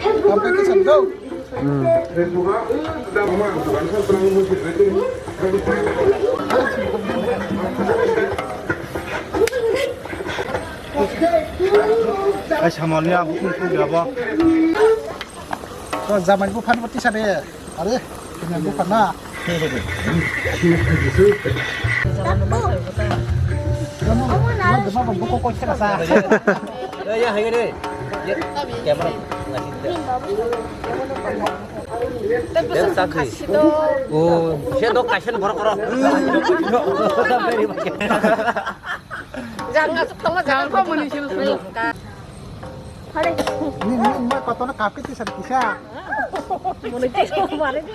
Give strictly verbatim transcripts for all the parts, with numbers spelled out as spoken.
Competition go. Hmm. Ai, samani ang bukhung khung ya, bo. To, jamai buphani bo tisa de. Are, kini buphana. Kamu, kamu, kamu, buku kau cerita. Ya, ya, hai ni. Ya, camera. Sakri. Oh, saya dok kasian borok-borok. Jangan masuk tengah, jangan kau muni sini. Ni, ni, ni, kotona kapit di sana kisa. Muni tengok, mari di.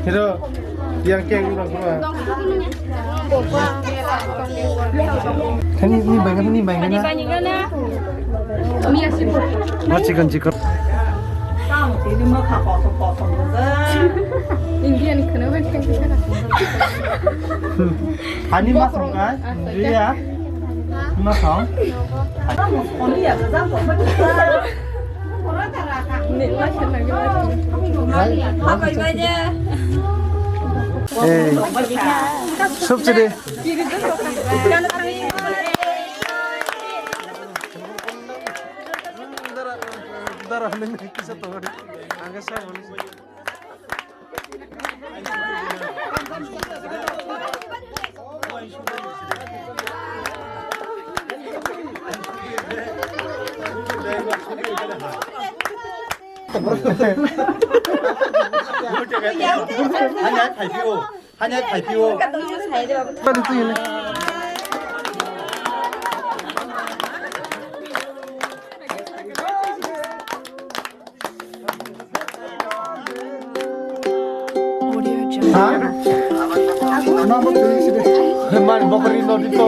Hero, yang cake udah gua. Kan ini, ini banget, ini banget. Oh, chicken, chicken. Indian kena. Ani mas kan? Iya. Mas kan? Eh, sup sih deh. Dara, dara, neng kisa tuh. Angga saya mau. Hanya thaiphio, hanya thaiphio. Ha? Mani bokri no dito.